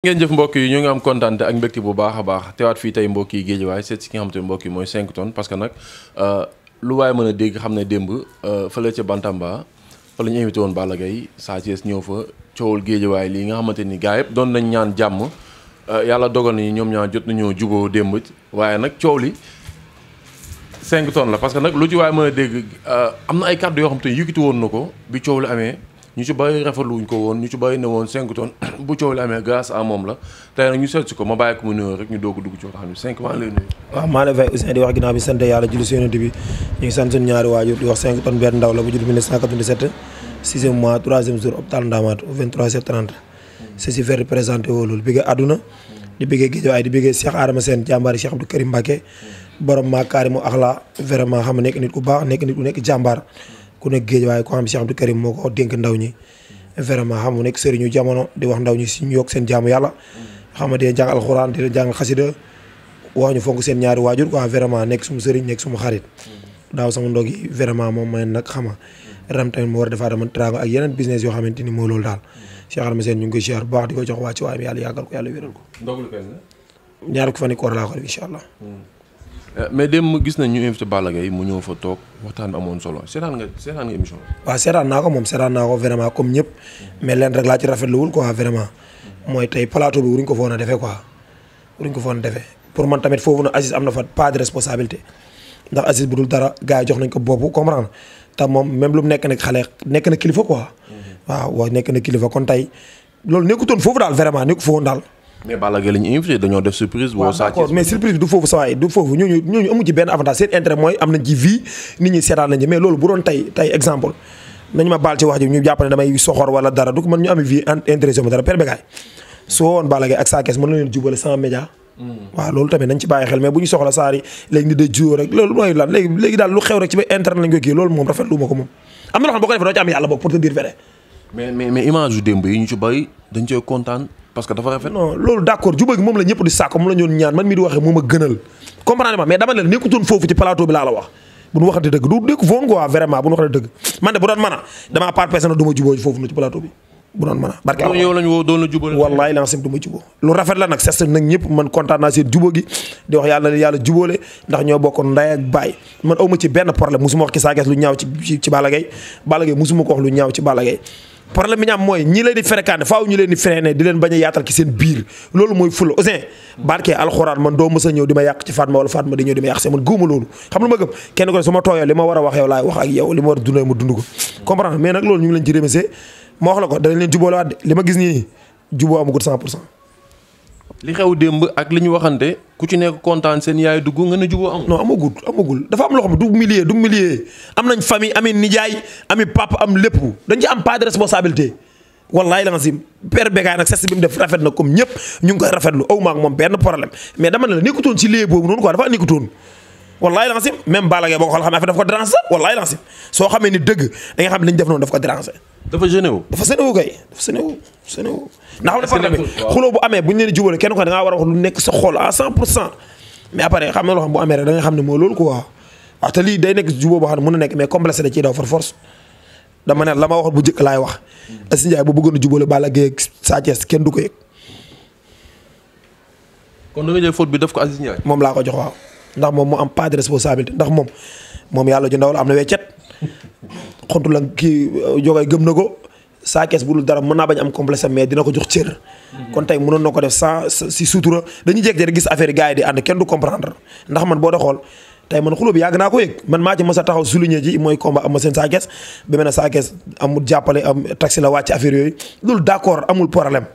ngeen jëf mbokk yi ñu ngi am kontaan ak mbégte bu baax a baax teewaat fii tey mbokk yi Guédiawaye seet si ki nga xam te ne mbokk yi mooy 5 tonnes parce que nag lu waaye mën a dégg xam ne démb fële ca Bantamba fa la ñu invité woon Balla Gaye Sa Thiès ñëw fa coowul Guédiawaye lii nga xamante ni gars yëpp doon nañ ñaan jàmm yàlla dogal ni ñoom ñaar jot nañoo juboo démb waaye nag coow li 5 tonnes la parce que nag lu ci waaye mën a dégg am na ay kàddu yoo xam te ne yëkkati woon na ko bi coow li amee ñu ci bàyyi rafetlu wuñ ko woon ñu ci bàyyi ne woon 5 tonnes bu coow li amee grâce à moom la tey nag ñu seet si ko ma bàyyi ko mu nuyoo rek ñu doog a dugg ci waxtaan bi 5 maa ngi lay nuyu. waaw maa ngi lay fay Ousseyn di wax ginnaaw bi sant yàlla julli si yonent bi ñu ngi sant suñu ñaari waajur di wax 5 tonnes benn ndaw la bu judd 1997 6e mois 3e jour hôpital Ndamatou 23h30 c'est si faire représenté woo loolu bëggee àdduna di bëggee Guédiawaye di bëggee Cheikh Adama Sène jàmbaari Cheikh Abdou Karim Mbacké borom Makarimu Axla vraiment xam nekk nit ku baax nekk nit ku nekk jàmbaar ku nekk Guédiawaye ko xam Cheikh Abdou Karim moo ko dénk ndaw ñi vraiment xam nga nekk sëriñu jamono di wax ndaw ñi si ñu yokk seen jaamu yàlla xam nga di jàng alxuraan di jàng xasida wax ñu fonk seen ñaari waajur quoi vraiment nekk suma sëriñ nekk suma xarit daaw sama ndog yi vraiment moom may nag xam nga ram tamit mu war a defaat dama teraanga ak yeneen business yoo xamante ni mooy loolu daal Cheikh Adama Sène ñu ngi koy ziar bu baax di ko jox waa ci waay mi yàlla yàggal ko yàlla wéral ko ñaari ko fan yi koor laa ko def incha allah mais démb gis nañ ñu invité Balla Gaye mu ñëw fa toog waxtaan bi amoon solo seetaan nga émission bi. waaw seetaan naa ko moom seetaan naa ko vraiment comme ñëpp mais leen rek laa ci rafetluwul quoi vraiment mooy tey plateau bi waruñ ko foon a defee quoi waruñ ko foon a defee pour man tamit foofu na Aziz am na fa pas de responsabilité ndax Aziz bu dul dara gars yi jox nañ ko boppu comprendre te moom même lu mu nekk nag xale nekk na kilifa quoi waaw nekk na kilifa kon tey loolu nekkutoon foofu daal vraiment nekku foofu daal. mais Balla Gaye la ñu invité dañoo def surprise. boo Sa Thiès mais surprise bi du foofu sawaay du foofu ñooñu amu ci benn avantage seen intérêt mooy am nañ ci vie nit ñi seetaan nañ ci mais loolu bu doon tey exemple nañu ma baal ci wax ji ñu jàpp ne damay soxor wala dara du ko mën ñu am vie intéressé ma dara Père Bécaye soo woon Balla Gaye ak Sa Thiès mën na leen jubale sans média waaw loolu tamit nañ ci bàyyi xel mais bu ñu soxla saari léegi ni day juyoo rek loolu mooy lan léegi daal lu xew rek ci ba internet lañ koy kii loolu moom rafetlu ma ko moom am na loo xam boo ko defee doo ci am yàlla boog pour te dire vrai mais image yu démb yi ñu ci bàyyi dañ cee kontaan parce que dafa rafet. non loolu d'accord juba gi moom la ñëpp di sàkk moom la ñu doon ñaan man mii di waxee moom a gënal comprendre ma mais dama ne la nekkutoon foofu ci plateau bi laa la wax bu ñu waxante dëgg du nekk foon quoi vraiment bu ñu waxante dëgg man de bu doon mën a dama par personne du ma juboo foofu na ci plateau bi bu doon mën a barke yow lañu woo doon la jubóo wallaay lancim du ma juboo lu rafet la nag c'est nag ñëpp man kontaan naa seen jubóo gi di wax yàlla jubóole ndax ñoo bokk nday ak baay man awma ci benn problème musuma wax ci Sa Thiès lu ñaaw ci Balla Gaye musuma ko wax lu ñaaw ci Balla Gaye problème bi ñu am mooy ñi leen di fréquenté faaw ñu leen di freiné di leen bañ a yaatal ci seen biir loolu mooy fula Ousseyn barke alxuraan man doo mës a ñëw di ma yàq ci Fatma wala Fatma di ñëw di ma yàq see man gëwuma loolu xam lu ma gëm kenn ko ne su ma tooyoo li ma war a wax yow laay wax ak yow li ma war a dundee ma dund ko comprendre mais nag loolu ñu ngi leen ci remercier ma wax la ko danañ leen jubóole waat de li ma gis nii jubóo amagut 100%. li xew démb ak li ñu waxante ku ci nekk kontaan seen yaay dugg nga ne jubóo amul. non amagul dafa am loo xam du milieu am nañ famille ami nijaay ami papa am lépp dañ ci am pas de responsabilité wallaay la nga si Père Bécaye nag ses bi mu def rafet na comme ñëpp ñu ngi koy rafetlu aw ma ak moom benn problème mais dama ne la nekkutoon ci lieu boobu noonu quoi dafa nekkutoon wallaay la nga si même Balla Gaye boo ko xool xam ne dafa ko déranger sax wallaay la nga si soo xamee ni dëgg da nga xam ne li ñu def noonu daf ko déranger. dafa gêné wu. dafa gêné wu kay dafa gêné wu ndax xam ne problème bi xuloo bu amee bu ñu leen di jubale kenn ko da ngaa war a wax lu nekk sa xol à 100% mais après xam na loo xam bu amee rek da nga xam ne mooy loolu quoi wax te lii day nekk jubóo boo xam ne mën na nekk mais complexe da ciy daw for force dama ne la ma waxoon bu njëkk laay wax Aziz Ndiaye bu bëggoon a jubale Balla Gaye ak Sa Thiès kenn du ko yëg. kon da nga jël faute bi def ko Aziz Ndiaye. moom laa ko jox waaw ndax moom mu am pas de responsabilité ndax moom yàlla ju ndaw la am na weccet xontu la kii jógee gëm na ko Sa Thiès bu dul dara mën naa bañ am complexe mais dina ko jox cër. kon tey mënoon na ko def sans si sutura dañuy jékki rek gis affaire yi gars yi di ànd kenn du comprendre ndax man boo dee xool tey man xulóo bi yàgg naa ko yëg man maa ci mës a taxaw souligné ji mooy combat am ma seen Sa Thiès ba mel ne Sa Thiès amul jàppale am taxi la wàcc affaire yooyu loolu d'accord amul problème.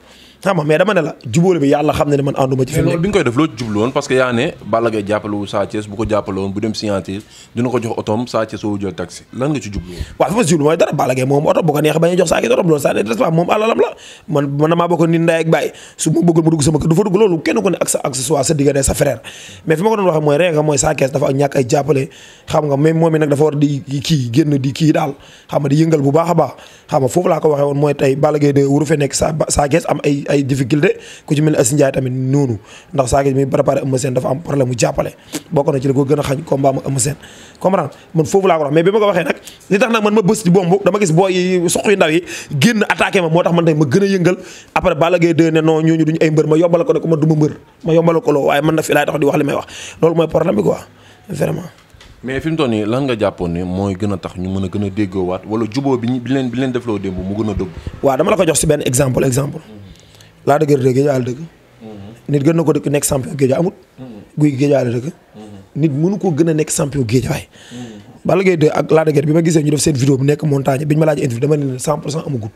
xam nga mais dama ne la jubóole bi yàlla xam ne man ànduma ci fi loolu bi nga koy def loo ci jublu woon parce que yaa ne Balla Gaye jàppale wu Sa Thiès bu ko jàppale woon bu dem signature dina ko jox otoom Sa Thiès woo jël taxi lan nga ci jublu woon waaw fi ma si jublu mooy dara Balla Gaye moom oto bu ko neex bañ a jox Sa Thiès oto loolu ça n'est pas moom alalam la man damaa bokk nit ndey ak baay su ma bëggul ma dugg sama kër du fa dugg loolu kenn ko ne ak sa accessoire sa diggante sa frère mais fi ma ko doon waxee mooy rek mooy Sa Thiès dafa ñàkk ay jàppale xam nga même moom mi nag dafa war di kii génn di kii daal xam nga di yëngal bu baax a baax xam nga foofu laa ko waxee woon mooy tey Balla Gaye de wuru fe nekk Sa Thiès am ay ay difficulté ku ci mel ni Aziz Ndiaye tamit noonu ndax Sa Thiès mi préparé Eumeu Sène dafa am problème mu jàppale bokk na ci la ko gën a xañ combat ak Eumeu Sène comprendre man foofu laa ko wax mais bi ma ko waxee nag li tax nag man ma bës ci bomb dama gis booy yi suq yu ndaw yi génn attaqué ma moo tax man tey ma gën a yëngal après Balla Gaye 2 ne non ñooñu duñu ay mbër ma yombal ko ne ko man du ma mbër ma yombal ko loo waaye man nag fi laay tax di wax li may wax loolu mooy problème bi quoi vraiment. mais fi mu toll nii lan nga jàppoon ne mooy gën a tax ñu mën a gën a déggoowaat wala juboo bi leen defloo démb mu gën a dëgg. waaw dama la ko jox si benn exemple laa dëgër dëgg géej dëgg nit gën na ko dëkk nekk champion géej amut guy géej la dëgg nit mënu ko gën a nekk champion géej waay Balla Gaye 2 ak laa dëgër bi ma gisee ñu def seen vidéo bu nekk montagne biñu ma laaj interview dama ne 100% amagul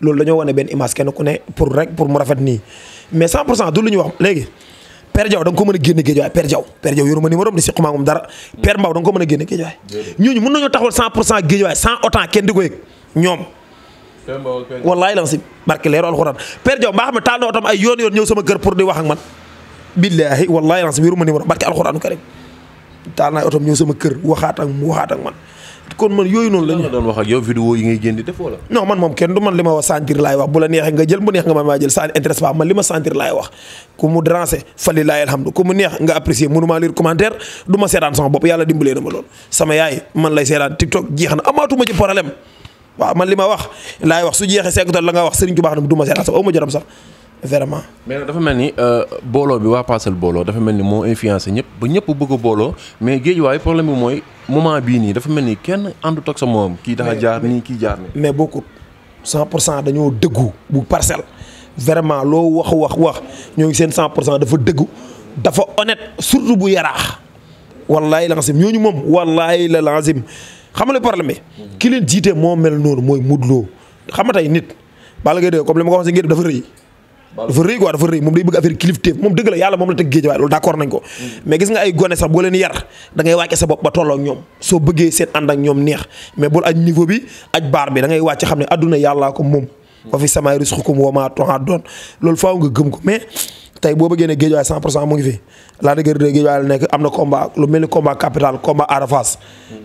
loolu dañoo wane benn image kenn ku ne pour mu rafet nii mais 100% du lu ñu wax léegi Père Diaw da nga ko mën a génne géej waay Père Diaw yoruma numéro di siquma moom dara Père Mbaw da nga ko mën a génne géej waay ñooñu mën nañoo taxawal 100% géej waay sans autant kenn di ko yëg ñoom wallaay la si barke leeru alxuraan Père Diaw mbaa xam ne taal na otom ay yoon ñëw sama kër pour di wax ak man billaahi wallaay la si yoruma numéro barke alxuraanu karim taal naa otom ñëw sama kër waxaat ak man kon man yooyu noonu la ñu doon wax ak yow vidéo yi ngay génn di def wala non man moom kenn du man li ma wax sentir laay wax bu la neexee nga jël bu neex nga man maa jël ça intéresse pas man li ma sentir laay wax ku mu déranger fali laay alhamdu ku mu neex nga apprécier mënuma lire commentaire du ma seetaan sama bopp yàlla dimbalee na ma loolu sama yaay man lay seetaan TikTok jeex na amaatuma ci problème waaw man li ma wax laay wax su jeexee seekutal la nga wax Serigne Touba xam ne du ma seetaan sax aw ma jotam sax vraiment. mais dafa mel ni booloo bi waa Parcelles booloo dafa mel ni moo influencé ñëpp ba ñëpp bëgg a booloo mais Guédiawaye problème bi mooy moment bii nii dafa mel ni kenn àndut ak sa moom kii dafa jaar nii kii jaar nii. mais bokkut 100% dañoo dëggu bu Parcelles vraiment loo wax ñoo ngi seen 100% dafa dëggu dafa honnête surtout bu Yaraax wallahi la lazim ñooñu moom wallahi la lazim xam nga le problème bi ki leen jiite moo mel noonu mooy Modou Lo xam nga tey nit Balla Gaye 2 comme li ma ko wax si ngir dafa rëy. dafa rëy moom day bëgg affaire kilifteef moom dëgg la yàlla moom la teg géej waaye loolu d'accord nañ ko mais gis nga ay gone sax boo leen yar da ngay wàcce sa bopp ba tolloo ak ñoom soo bëggee seen ànd ak ñoom neex mais bul aj niveau bi aj baar bi da ngay wàcc xam ne adduna yàllaa ko moom wa fi samay risqukum wa ma tu'adun doon loolu faaw nga gëm ko mais tey boo bëggee ne géej waaye 100% mu ngi fi laa dëgër de géej waaye la nekk am na combat lu mel ni combat capital combat Ada Fass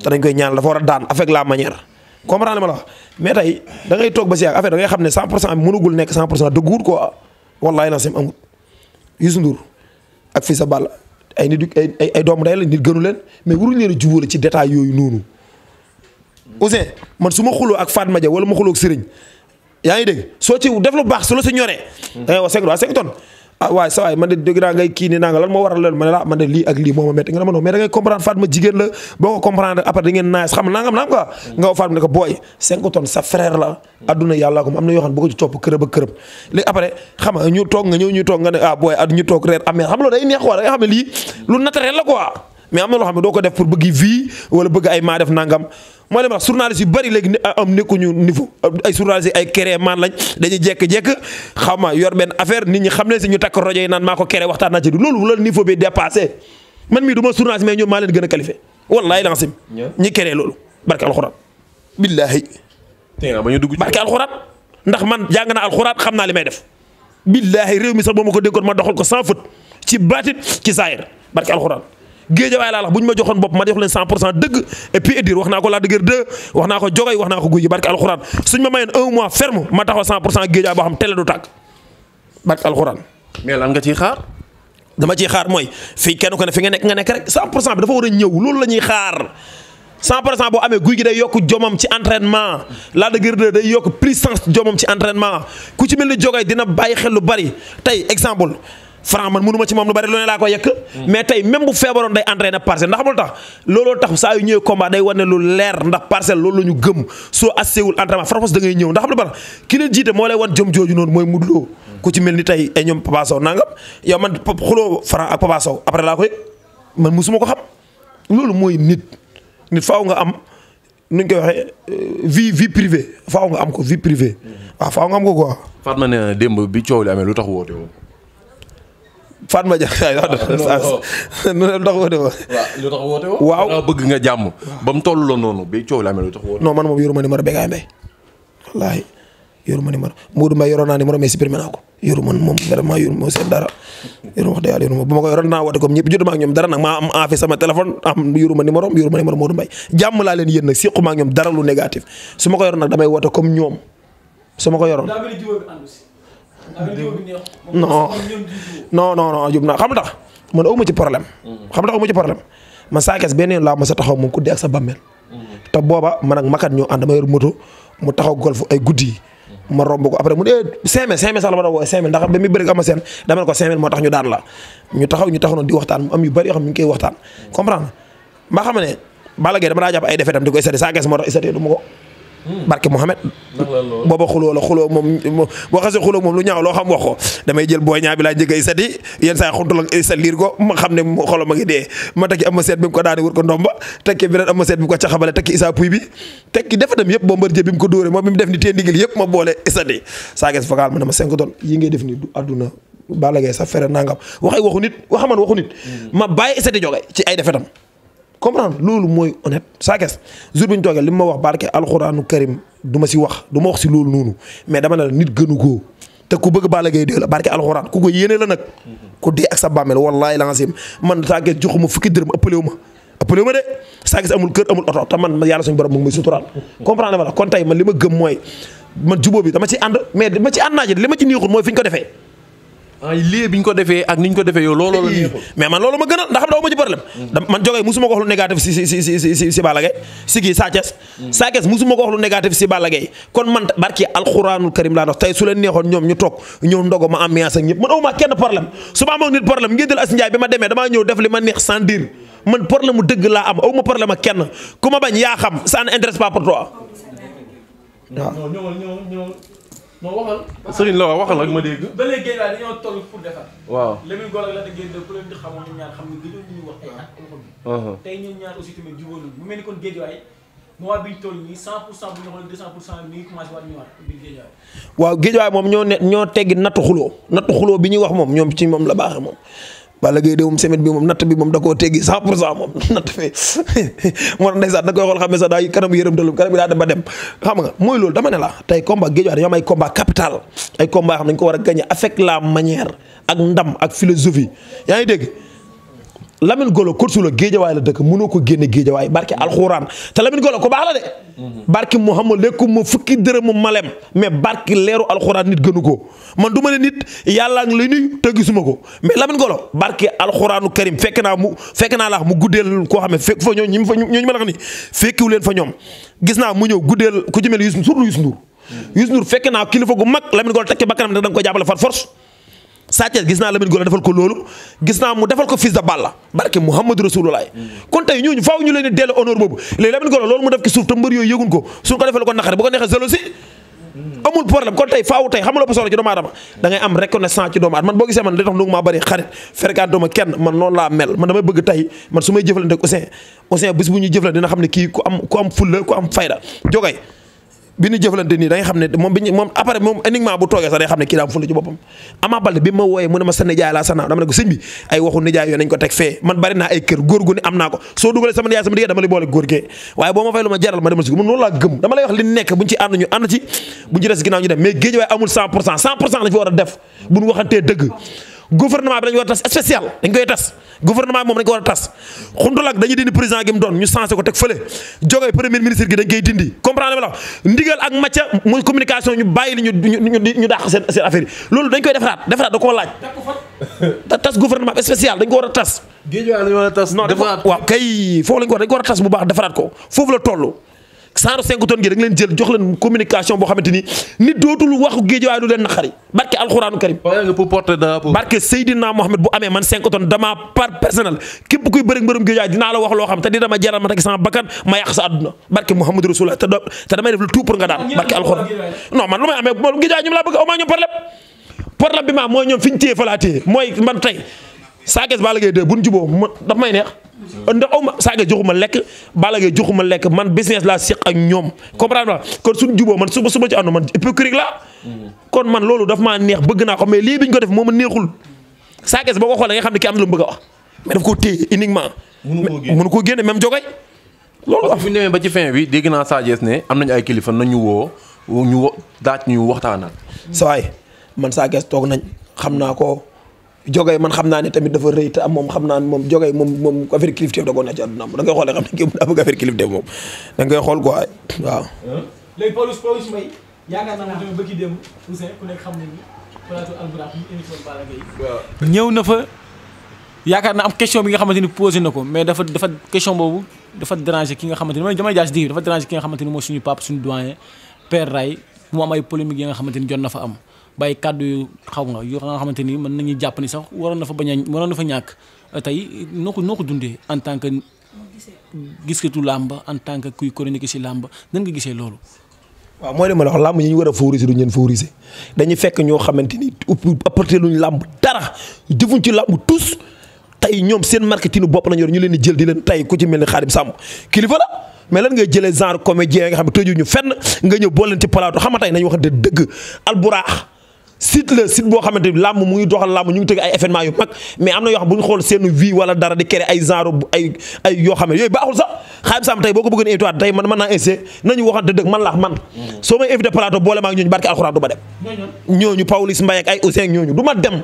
te dañ koy ñaan dafa war a daan avec la manière comprendre ma la wax mais tey da ngay toog ba si affaire da ngay xam ne 100% bi mënugul nekk 100% dëgguwul quoi wallaay la sim amut Youssou Ndour ak fii sa Balla ay nit ay doomu day la nit gënu leen mais waruñu leen a jubóole ci détail yooyu noonu Ouzin man su ma xuloo ak Fatma Dia wala ma xuloo ak Serigne yaa ngi dégg soo ci def lu baax su la si ñoree da ngay wax 5 tonnes ah waaye sa waay man de dégg naa ngay kii ni naa nga lan moo waral leen ma ne la man de lii ak lii moo ma métti nga ne ma non mais da ngay comprendre Fatma jigéen la boo ko comprendre après da ngeen naaj xam nangam quoi nga Fatma ne ko booy 5 tonnes sa frère la adduna yàlla ko am na yoo xam ne bu ko ci topp kërëb ak kërëb léegi après xam nga ñu toog nga ñëw ñu toog nga ne ah booy ñu toog reer amee xam nga loolu day neex quoi da nga xam ne lii lu naturel la quoi mais am na loo xam ne doo ko def pour bëgg vie wala bëgg ay maa def nangam mooy li ma wax journaliste yu bëri léegi am nekkuñu niveau ay journaliste ay créé man lañ dañuy jékki-jékki xam ma yor benn affaire nit ñi xam leen si ñu takk rajo yi naan maa ko créé waxtaan naa ci du loolu loolu niveau bi dépassé man mii du ma journaliste mais ñoom maa leen gën a qualifié wallahi lancim ñi créé loolu barke alxuraan billaahi barke alxuraan ndax man jàng naa alxuraan xam naa li may def billaahi réew mi sax boo ma ko dénkoon ma doxal ko sans faute ci baatit ci saayir barke alxuraan Guédiawaye laa la bu ñu ma joxoon bopp ma def leen 100% dëgg et puis dire wax naa ko laa dëgër 2 wax naa ko jogay wax naa ko guy gi barke alxuraan suñ ma mayoon 1 mois ferme ma taxaw 100% Guédiawaye boo xam télé du tàkk barke alxuraan. mais lan nga ciy xaar. dama ciy xaar mooy fii kenn ko ne fi nga nekk rek 100% bi dafa war a ñëw loolu la ñuy xaar 100% boo amee guy gi day yokk jomam ci entraînement laa dëgër 2 day yokk puissance jomam ci entraînement ku ci mel ni jogay dina bàyyi xel lu bari tey exemple. Franc man mënu ma ci moom lu bari lu ne laa ko yekk mais tey même bu feebaroon day entraîné Parcelles ndax xamul tax looloo tax saa yu ñëwee combat day wane lu leer ndax Parcelles loolu la ñu gëm soo asséwul entraînement farfos da ngay ñëw ndax xam lu bari ki leen jiite moo lay wan jom jooju noonu mooy Modou Lo ku ci mel ni tey ay ñoom Papa Sow nangam yow man xuloo Franc ak Papa Sow après laa ko yëg man musuma ko xam loolu mooy nit faaw nga am nuñ koy waxee vie privée faaw nga am ko vie privée waaw faaw nga am ko quoi. Fatma nee na démb bi coow li amee lu tax woote woo. Fatma Dia ay lu tax woote woo. waaw bëgg nga jàmm. ba mu toll la noonu ba coow la amee lu tax woote. non man moom yoruma numéro Bécaye Mbaye wallaahi yoruma numéro Modou Mbaye yoroon naa numéro mais supprimé naa ko yoruma moom vraiment yoruma moo seet dara yoruma wax dëgg yàlla yoruma bu ma ko yoroon naa woote comme ñëpp jotuma ak ñoom dara nag maa am envie sama téléphone am yoruma numéro Modou Mbaye jàmm laa leen yéen nag siquma ak ñoom dara lu négatif su ma ko yoroon nag damay woote comme ñoom su ma ko yoroon. non jub naa xam nga tax man awma ci problème. xam nga tax awma ci problème man Sa Thiès benn yoon laa ma sa taxaw moom ku dee ak sa bàmmeel. te booba man ak makat ñoo ànd ma yor moto mu taxaw golf ay guddi yi ma romb ko après mu ne 5000 sax la ma doon woowe 5000 ndax ba muy bëri ama seen dama ne ko 5000 moo tax ñu daan la ñu taxaw noonu di waxtaan mu am yu bëri yoo xam ne ñu ngi koy waxtaan comprendre mbaa xam ne Balla Gaye dama daa jàpp ay defetam di ko isati Sa Thiès moo tax isati du ma ko barke Mohamed booba xuloo moom boo xasee xuloo moom lu ñaaw loo xam wax ko damay jël booy ñaa bi laa njëkk a isati yenn saa yi xuntul ak isat liir ko ma xam ne xolo ma ngi dee ma tekki ama seet bi mu ko daane wër ko ndomba tekki beneen ama seet bi mu ko caxabale tekki isaa puy bi tekki defetam yëpp Bombardier bi mu ko dóore moom bi mu def ni tee ndigal yëpp ma boole isati Sa Thiès vocal ma ne ma 5 tonnes yi ngay def ni du àdduna Balla Gaye sax fere nangam waxu nit ma bàyyi isati joge ci ay defetam comprendre loolu mooy honnête Sa Thiès jour bi ñu toogee li ma wax barke alxuraanu karim du ma si wax du ma wax si loolu noonu mais dama ne la nit gënu ko te ku bëgg Balla Gaye dee la barke alxuraan ku ko yéene la nag ku dee ak sa bàmmeel wallaahi la nga sim man Sa Thiès joxuma fukki dërëm ëppalewu ma de Sa Thiès amul kër amul oto te man yàlla suñu borom mu ngi may suturaal comprendre ma la kon tey man li ma gëm mooy man jubóo bi dama ci ànd mais dama ci ànd naa ji li ma ci neexul mooy fi ñu ko defee lii bi ñu ko defee ak ni ñu ko defee yow looloo la neexul mais man loolu ma gënal ndax xam daw ma ci problème man jógee musuma ko wax lu négatif si Balla Gaye si kii Sa Thiès Sa Thiès musuma ko wax lu négatif si Balla Gaye kon man barki alxuraanul karim laa dox tey su leen neexoon ñoom ñu toog ñëw ndogo ma ambiance ak ñëpp man awuma kenn problème su ma amoon nit problème ngeen jël As Ndiaye bi ma demee damaa ñëw def li ma neex sans dire man problème mu dëgg laa am awuma problème ak kenn ku ma bañ yaa xam ça n'intéresse pas pour toi waaw non waxal Serigne la waxal ak ma dégg. ba léegi géej waaye dañoo toll pour defar. waaw Lamine Golo la géej ku leen di xamoon ñoom ñaar xam ne gëjoon ñu wax ay at. tey ñoom ñaar aussi tamit jubóo mu mel ni kon géej waaye moment bi ñu toll nii 100% bu ñu waxoon 200% mi ngi commencé waat ñëwaat biir géej waaye. waaw géej waaye moom ñoo teggi nattu xuloo bi ñuy wax moom ñoom ci moom la baaxee moom. Balla Gaye de moom semaine bi moom natt bi moom da koo teggi 100% moom natt fi moo tax ndeysaan da koy xool xam ne sax daa kanam yërëm dalum kanam bi daa dem ba dem xam nga mooy loolu dama ne la tey combat géej dañoo am ay combat capital ay combat yoo xam ne dañu ko war a gagner avec la manière ak ndam ak philosophie yaa ngi dégg Lamine Golo kursu la géejawaay la dëkk mënoo ko génne géejawaay barke alxuraan te Lamine Golo ko baax la de barke Muhammad lekku ma fukki dërëmu malem mais barke leeru alxuraan nit gënu ko man du ma ne nit yàlla ngi lay nuyu te gisuma ko mais Lamine Golo barke alxuraanu karim fekk naa la mu guddeel koo xam ne fekk fa ñooñu ma la xam ni fekkiwu leen fa ñoom gis naa mu ñëw guddeel ku ci mel Youssou Ndour fekk naa kilifa gu mag Lamine Golo tekki bakkanam ne da nga koy jàppale far force Sa Thiès gis naa Lamine Golo defal ko loolu gis naa mu defal ko fils de Balla barke Muhammadu Rasulullah kon tey ñooñu faaw ñu leen di dellu honneur boobu léegi Lamine Golo loolu mu def ki suuf te mbër yooyu yëgun ko suñ ko defee ko naqare bu ko neexee zelo si amul problème kon tey faaw tey xam nga la solo ci doomu aadama da ngay am reconnaissance ci doomu aadama man boo gisee man li tax nu maa bëri xarit fréquenté ma kenn man noonu laa mel man damay bëgg tey man su may jëflante ak Ousseyn bis bu ñuy jëflante dina xam ne kii ku am fulla ku am fayda jógay bi ñu jëflante nii da nga xam ne moom après moom uniquement bu toogee sax day xam ne kii daa am fulla ci boppam Ama Baldé bi ma wooyee mu ne ma sa nijaay laa sana dama ne ko sëñ bi ay waxu nijaay yooyu nañ ko teg fee man bari naa ay kër góor gu ne am naa ko soo dugalee sama nijaay sama nijaay dama lay boole góor gee waaye boo ma fay lu ma jaral ma demal si ko man noonu laa gëm dama lay wax li nekk buñ ci ànd ñu ànd ci buñ ci des ginnaaw ñu dem mais géej waaye amul 100% dañ fi war a def buñ waxantee dëgg gouvernement bi dañu war a tas spécial dañ koy tas gouvernement bi moom dañ ko war a tas xuntulaak dañuy dindi président gi mu doon ñu changé ko teg fële jógee premier ministre gi dañ koy dindi comprendre ma la ndigal ak macca muy communication ñu bàyyi li ñu dàq seen affaire yi loolu dañ koy defaraat da koo laaj tas gouvernement spécial dañ ko war a tas géej waaye lañu war a tas waaw kay foofu lañ ko war a tas bu baax defaraat ko foofu la toll 105 tonnes gi da nga leen jël jox leen communication boo xamante ni nit dootul waxu géejawaay du leen naqari barke alxuraanu karim barke Seydina Mohamed bu amee man 5 tonnes dama par personnel képp kuy bëri mbërëm géejawaay dinaa la wax loo xam te di dama jaral ma teg sama bakkan ma yàq sa àdduna barke Muhammadu Rasulullah te damay def le tout pour nga daan barke alxuraan non man lu may amee géejawaay ñoom laa bëgg aw maa ñoom problème bi ma mooy ñoom fi ñu téye fa laa téye mooy man tey Sa Thiès Balla Gaye 2 bu ñu juboo daf may neex ndax aw ma Sa Thiès joxuma lekk Balla Gaye joxuma lekk man business laa seq ak ñoom comprendre kon suñ juboo man suba ci ànd man hypocrite la kon man loolu daf maa neex bëgg naa ko mais lii bi ñu ko def moom a neexul Sa Thiès boo ko xoolee nga xam ne ki am na lu mu bëgg a wax mais daf koo téye uniquement mënu koo génne même jogay loolu fi ñu demee ba ci fin bi dégg naa Sa Thiès ne am nañu ay kilifa nañu woo ñu daaj ñu waxtaanal sa waay man Sa Thiès toog nañ xam naa ko Jogay man xam naa ne tamit dafa rëy te am moom xam naa ne moom Jogay moom affaire kilifteef da koo nekk ci àdduna am da ngay xoolee xam ne kii daa bëgg affaire kilifteef moom da ngay xool quoi waaw. léegi Pawlish Mbaye yaakaar naa ne tamit bëgg dem Ousseyn ku nekk xam ne ni plateau Albourakh ñu invité woon Balla Gaye ñëw na fa yaakaar na am question bi nga xamante ni posé na ko mais dafa question boobu dafa déranger ki nga xamante ni damay jaas digg dafa déranger ki nga xamante ni mooy suñu papa suñu doyen Père Ray mu am ay polémique yi nga xamante ni jot na fa am bàyyi kàddu yu xaw nga yoo nga xamante ni mën nañuy jàpp ni sax waroon na fa ñàkk tey noo ko dundee en tant que giskatu làmb en tant que kuy chronique si làmb nan nga gisee loolu. waaw mooy dama la wax làmb ñi ñu war a favoriser duñ leen favoriser dañuy fekk ñoo xamante ni apporter luñ làmb dara defuñ ci làmb tous tey ñoom seen marketing bopp lañ yor ñu leen di jël di leen tey ku ci mel ni Xaadim Samb kilifa la mais lan ngay jëlee genre comédien nga xam ne tëjuñu fenn nga ñëw boole leen ci plateau xam nga tey nañu waxante dëgg Albourakh site boo xamante ni làmb mu ngi doxal làmb ñu ngi tëgg ay événement yu mag mais am na yoo xam bu ñu xool seen vie wala dara di créer ay genre ay yoo xam ne yooyu baaxul sax Xaadim Samb tey boo ko bëggoon invité tey man naa essayé nañu waxante dëgg man soo may invité plateau boole ma ak ñooñu barke alxuraan du ma dem ñooñu Pawlish Mbaye ak ay Ousseyn ñooñu du ma dem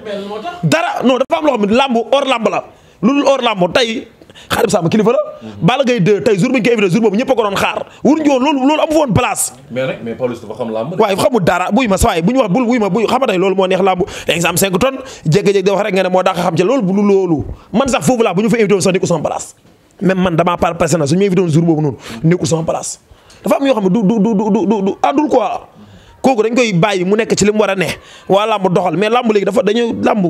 dara non dafa am loo xam ne làmb hors làmb la lu dul hors làmb tey Xaadim Samb kilifa la Balla Gaye 2 tey jour bi ñu koy invité jour boobu ñëpp a ko doon xaar wuruñu woon loolu amu foon place mais Pawlish dafa xam làmb waaye xamul dara buy ma sawaay bu ñu wax buy ma xam nga tey loolu moo neex làmb exemple 5 tonnes jékki-jékki da wax rek nga ne moo daa xam ci loolu man sax foofu laa bu ñu fa invité woon sax nekkul sama place même man damaa par personnel suñu ma invité woon jour boobu noonu nekkul sama place dafa am yoo xam ne du àddul quoi kooku dañ koy bàyyi mu nekk ci li mu war a ne waa làmb doxal mais làmb léegi dañuy làmb